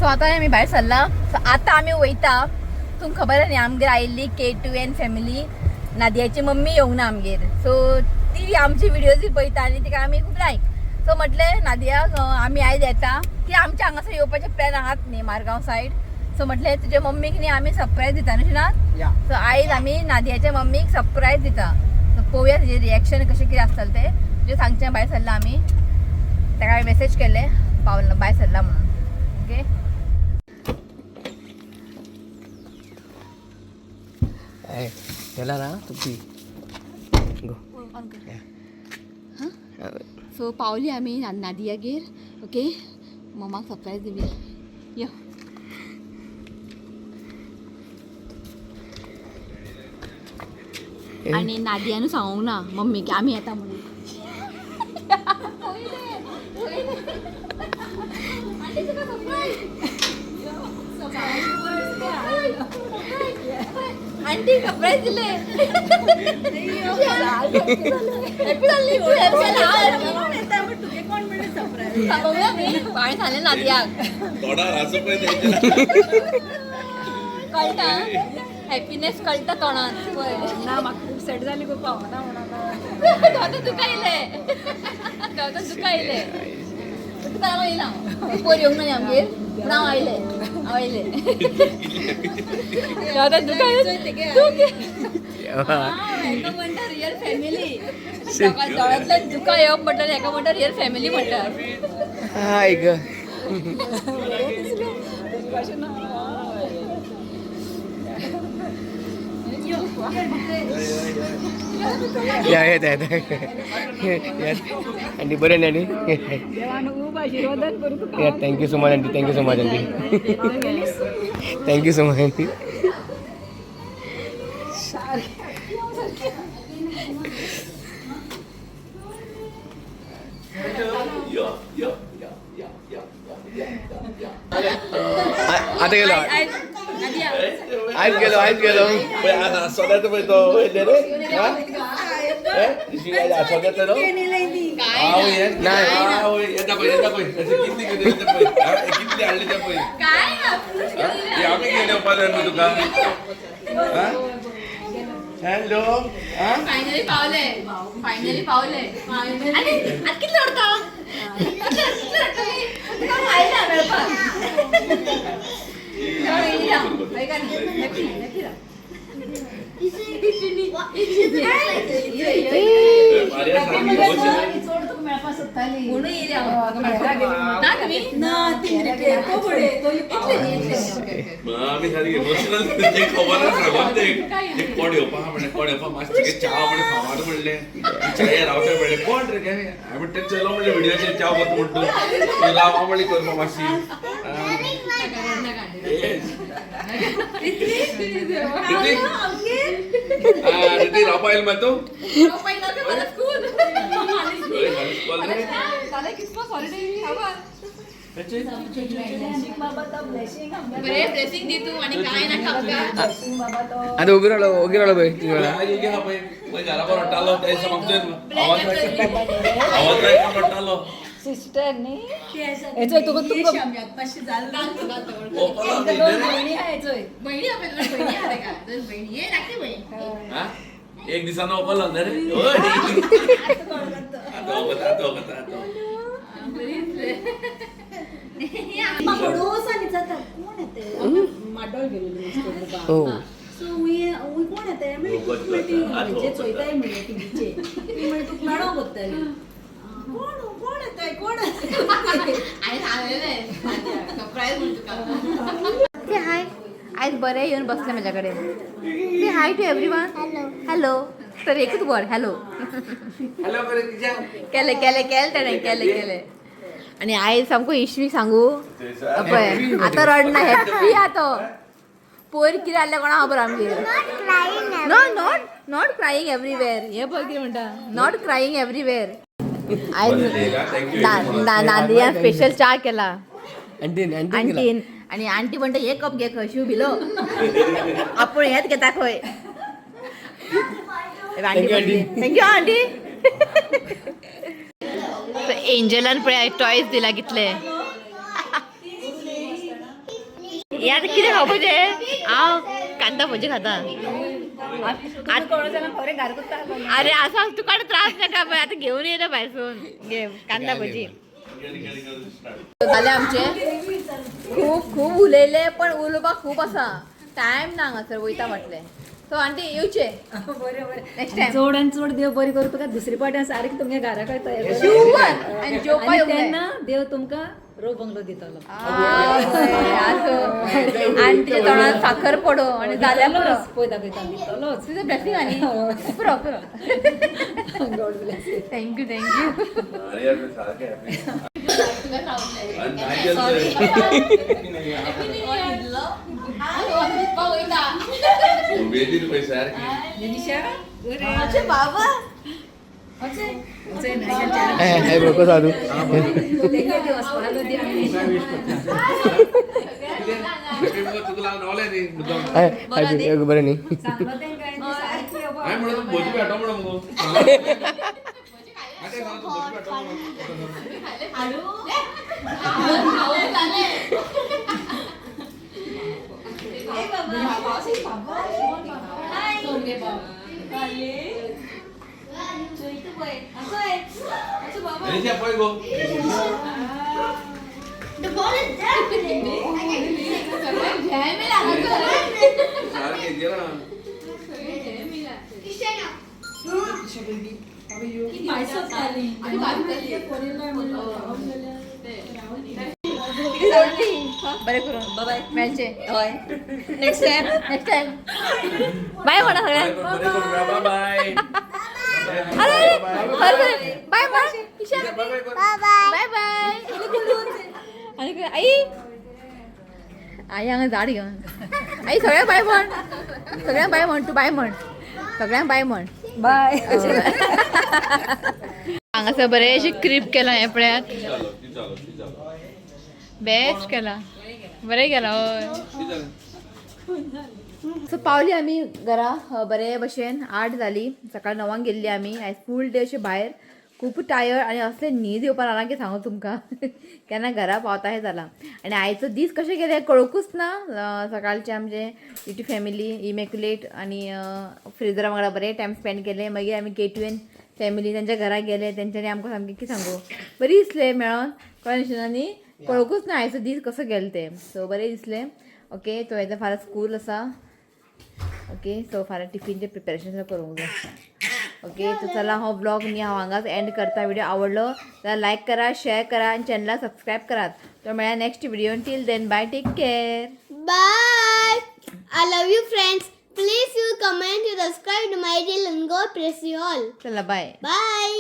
So आतां आमी भायर सरला. सो आतां आमी वयता. तुमकां खबर आहा न्ही, आमगेर आयिल्ली K2N family. नादियाची मम्मी येवंक ना आमगेर. सो ती आमची व्हिडियोज पळयता आनी तिका आमी खूब लायक. सो म्हटलें नादियाक, आमी आयज येता की आमच्या हांगासर येवपाचे प्लॅन आहात न्ही मारगांव सायड. सो म्हटलें तुज्या मम्मीक न्ही आमी सरप्रायज दिता न्ही ना. या. सो आयज आमी नादियाच्या मम्मीक सरप्रायज दिता. सो पळोवया तिजें रिएक्शन कशें कितें आसतलें तें. तुजें सांगचें भायर सरला आमी. ताका हांवें मेसेज केले पावल भायर सरला म्हणून. ओके. गेला ना तुमची. गो. सो पावली आमी नादियागेर. ओके, मम्माक सरप्रायज दिवया. यो. आणि नादियानू सांगूंक ना मम्मी की आमी येता म्हणून. आंटी, तुका surprise. Aunty, surprise दिले. हॅपी जाली तू? हॅपी झाली. सांगूया न्ही, हांवें सांगलें नादियाक. तोंडार हांसो पळय तेंच्या. कळटा, हॅपीनेस कळटा तोंडान पळय. ना, म्हाका खूब सेट जाली गो, पावना म्हणून. आता तुका येयलें, आता तुका येयलें. तुका हांव येयला हांव पोर येवंक ना न्ही आमगेर, पूण हांव आयलें, हांव आयलें. आतां तुका हेका म्हणटा रियल फॅमिली. दोळ्यांतल्यान दुकां येवप म्हणटात हेका, म्हणटा रियल फॅमिली म्हणटात. हाय ग. या येत येत आंटी, बरें न्ही आंटी? देवान खूब आशिर्वादान करूं तुका. या, thank you so much aunty, thank you so much aunty, thank you so much aunty. यो यो यो यो यो यो यो. आता गेलो. नादिया. आयज गेलो, आयज गेलो. पळय आज हांसो येता पळय तो वयले रे. हा? ए, ऋषी आज हांसो येता न्हू? काय ना. नाही. आवय, येता पळय, येता पळय. अशें कितली घेतली ते पळय. हा, हे कितली हाडली ते पळय. काय ना. हा? हे आमी घेवन येवपा जाय न्हू तुका. हा? हॅलो. हा? फायनली पावले, फायनली पावले. आणि आता कितले रडटा, कितले कितले रडटली? तुका हांव आयला मेळपाक. येयला हांव. हय का न्ही? हॅपी हॅपी राव. मारिया सारकी emotional. चड तुका मेळपाक सोदताली. म्हणून येयले हांव ना तुमी. ना, ती तो फुडें तो. इतले न्ही, इतले. Okay, okay. आमी सारकी इमोशनल ते खबर आसा सांगून ते. ते कोण येवपा आहा म्हणलें, कोण येवपा मातशें तुगे च्या म्हणलें, फामाद म्हणलें, च्याये रावता म्हणलें, कोण रे काय हांवें म्हणलें चलो म्हणलें व्हिडियोचेर च्या वता म्हण तूं तूं राव म्हणलें करपा मातशी. नाका, नाका. Yes. Hrithik, हा, ऋतिक रावपा येयल मरे तूं? रावपा येयला ते मला स्कूल. हय, हालीं स्कूल रे. जालें क्रिसमस हॉलिडे खबर. बाबा तो ब्लेसिंग. बरें ब्लेसिंग दी तूं आनी काय नाका आमकां. ब्लेसिंग बाबा तो. आता उगी रावलो, उगी रावलो पळय तुझ्या वेळा. आज उगी आहा पळय, पळय घरा बरो रडटालो त्या दिसा म्हाका आवाज आवाज आयकून रडटालो. सिस्टर न्ही हेचो तुका तुका ओपन. दोन भयणी आहा हेचोय. बहिणी आपल्या दोन बहिणी आहा का? दोन बहिणी ये लागते बहीण. हा? एक दिसान ओपन रे. होय. आता वखत, आता वखत, आता. बरी दिसले. म्हाका आनी जाता कोण येते. माड्डोळ गेलेली मस्त. हो. सो हुंय कोण येता म्हणजे तुका म्हणटी हेचे चोयताय म्हणलें टिवीचे ती म्हणली तुका मेळोंक कोत्ताली. कोण कोण येताय, कोण येताय? आणि सांगलेलें सरप्राईज म्हणून तुका. ते हाय, आयज बरें येवन बसलें म्हाज्या कडेन. ते hi to everyone. Hello तर एकूच वर हॅलो. हॅलो करे तिच्या. केलें केलें केलें तेणें केलें केलें. आनी आयज सामको इश्वीक सांगू पळय आतां रडना, हॅप्पी आहा तो. पोयर कितें जाल्लें कोणा खबर आमगेर. No, not not crying everywhere. हे पळय कितें म्हणटा, not crying everywhere. आयज नादिया स्पेशल च्या केला. आंटीन, आंटीन केला. आंटीन. आणि आंटी म्हणटा हे कप घे खंय शिव भिलो आपूण हेच घेता खंय. Thank you, aunty. Thank you aunty. एंजलान पळय टॉयज दिला कितले. हे आतां कितें खावपाचें? हांव कांदा भजी खाता. अरे आसा तुका त्रास नाका पळय, आतां घेवन येयला भायरसून. घे कांदा भजी. जाले आमचे खूब खूब उलयले, पण उलोवपाक खूब आसा, टायम ना हांगासर वयता म्हटलें. सो आंटी येवचे बरें बरें. Next time. चड आनी चड देव बरी करूं तुका. दुसरी पाटी सारकी तुमगे घरा कडेन तयार कर. शुअर. आनी जेवपाक आनी येवंक जाय. तेन्ना देव तुमकां रो बंगलो दितलो. आनी तिच्या तोंडात साखर पडो आनी जाल्यार पुरो. पळय दाखयता दितलोच. तुझं ब्लेसिंग आनी पुरो पुरो. God bless. Thank you thank you. अरे यार, सारखे हॅपी. उमेदीन पळय सारकी. बाबा. हे बघ कसं तू. तुका लावन रावलें न्ही मुद्दाम. बरं न्ही. हांवें म्हणून तूं भजी भेटो म्हणून मुगो. आतां सांग तूं भजी भेटो म्हणून. आनी पळय गो. The ball is there. सारकें गेला. Krishna. बरें करून बाय मेळचे. हय, next time next time. Bye म्हणा सगळ्यांक. बरें करून बाय. अरे अरे, बाय म्हण ईशा. बाय बाय. बाय बाय. आणि काय आई? आई हांगा झाड घेवन. आई सगळ्यांक बाय म्हण, सगळ्यांक बाय म्हण. तूं बाय म्हण, सगळ्यांक बाय म्हण. बाय. हांगासर बरें अशें क्रिप केलां हें पळयात. चालो ती चालो ती चालो. बेस्ट केलां, बरें केलां. हय. ती चालो. सो पावली आमी घरा बरे भशेन. 8 जाली. सकाळ 9 गेल्ली आमी. आयज फूल डे अशें भायर, खूब टायर्ड आनी असले न्हीद येवपाक लागला की सांगू तुमकां, केन्ना घरा पावता हें जालां. आनी आयचो दीस कशें गेले कळकूच ना. सकाळचें आमचें युटी फॅमिली इमॅक्युलेट आनी फ्रिजरा वांगडा बरें टायम स्पेंड केलें. मागीर आमी केटूएन फॅमिली तेंच्या घरा गेले. तेंच्यांनी आमकां सामकें कितें सांगू, बरी दिसलें मेळोन. कळ्ळें आनी कळकूच ना आयचो दीस कसो गेलो तें. सो बरें दिसलें. ओके, तो येता फाल्यां स्कूल आसा. ओके, सो फाल्यां टिफिनचें प्रिपेरेशन करूंक जाय. ओके, तर चला, हो ब्लॉग न्ही हांव हांगाच एंड करता. व्हिडिओ आवडलो जाल्यार लायक करा, शेअर करा आनी चॅनलाक सबस्क्रायब करात. तो मेळ्या next video. Till then bye, take care. Bye. I love you, friends. Please you comment, you subscribe to my channel and God bless you all. चला बाय. Bye.